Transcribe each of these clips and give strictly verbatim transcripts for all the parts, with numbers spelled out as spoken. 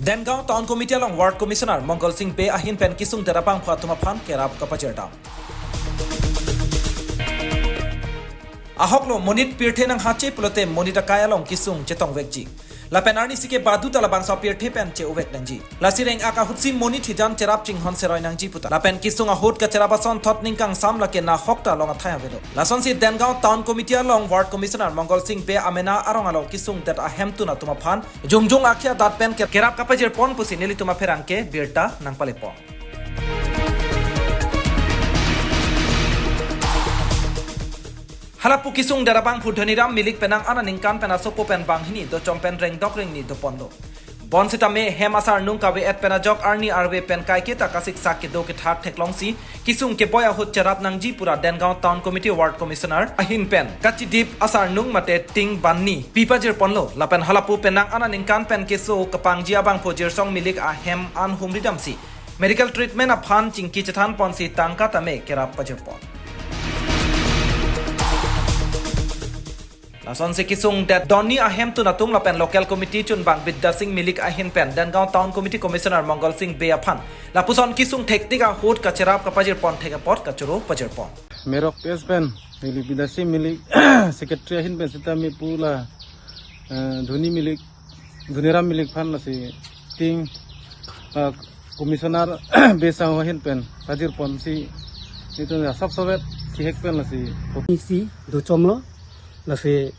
Dengaon Town Committee along Ward Commissioner Mongal Singh Bey ahin pen kesung det abangphu atum aphan kerap kapajirdam. Ahoklo monit pirthe nanghache pulote monit akai along kesung chetongvekji. Lapen arnisi ke badu ta labangso apirthe pen che-ovek nangji. Lasi reng-ak ahutsi monit hijan cherap chinghon seroi nangji puta. Lapen kesung ahut kacherap asonthot ning kangsam lake nahok ta long athai avelo. Lasonsi Dengaon Town Committee along Ward Commissioner Mongal Singh Bey amena arong along kesung det ahemtun atum aphan jongjong akhei adat pen ke-, kerap kapajirpon pusi nelitum apherangke birta nangpalepon. Halapu kesung det abangphu Dhoniram Milik penang an aningkan pen asopo pen banghini dochom pen rengdok rengni doponlo. Bonsitame hem asarnung kave-et pen ajok arni arve pen kaiketa kasiksak kedo kethak theklongsi kesung keboi ahut cherap nangji pura Dengaon Town Committee Ward Commissioner ahin pen kachidip asarnung mate ting banni pipajirponlo. Lapen halapu penang an aningkan pen keso kapangji abangphu Jirsong Milik ahem an humridamsi medical treatment aphan chingki chethanponsi tangka tame kerap pajirpon. Lasonsi kesung det donni ahemtun atum lapen local committee chunbang Bidya Singh Milik ahin pen Dengaon Town Committee Commissioner Mongal Singh Bey aphan lapuson kesung thektik ahut kacherap kapajirpon thek apot kachoro pajirpon. Merok P S pen, neli Bidya Singh Milik, secretary ahin pen sitame pu la, eh, Dhoni Milik, Dhoniram Milik aphan lasi ting, eh, commissioner Bey Sangho ahin pen pajirponsi, itu ya sab sobet kihek pen lasi. Isi dochomlo, lasi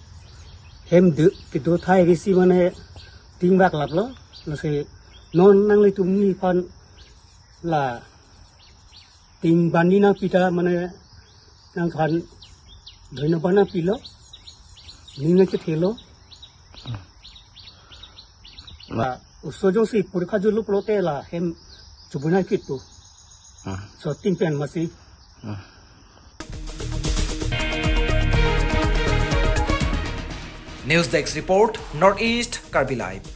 hem de kedo thai visi mane ting bak laplo, lasi non nanglitum ni aphan la ting banni nangpi ta mane nangphan dhonyobad nangpilo, ning nangchethelo. La uso jongsi purkha julu pulote la hem chubunai kitu. Ah. So ting pen masi. Ah. News Desk Report, North East Karbi Live.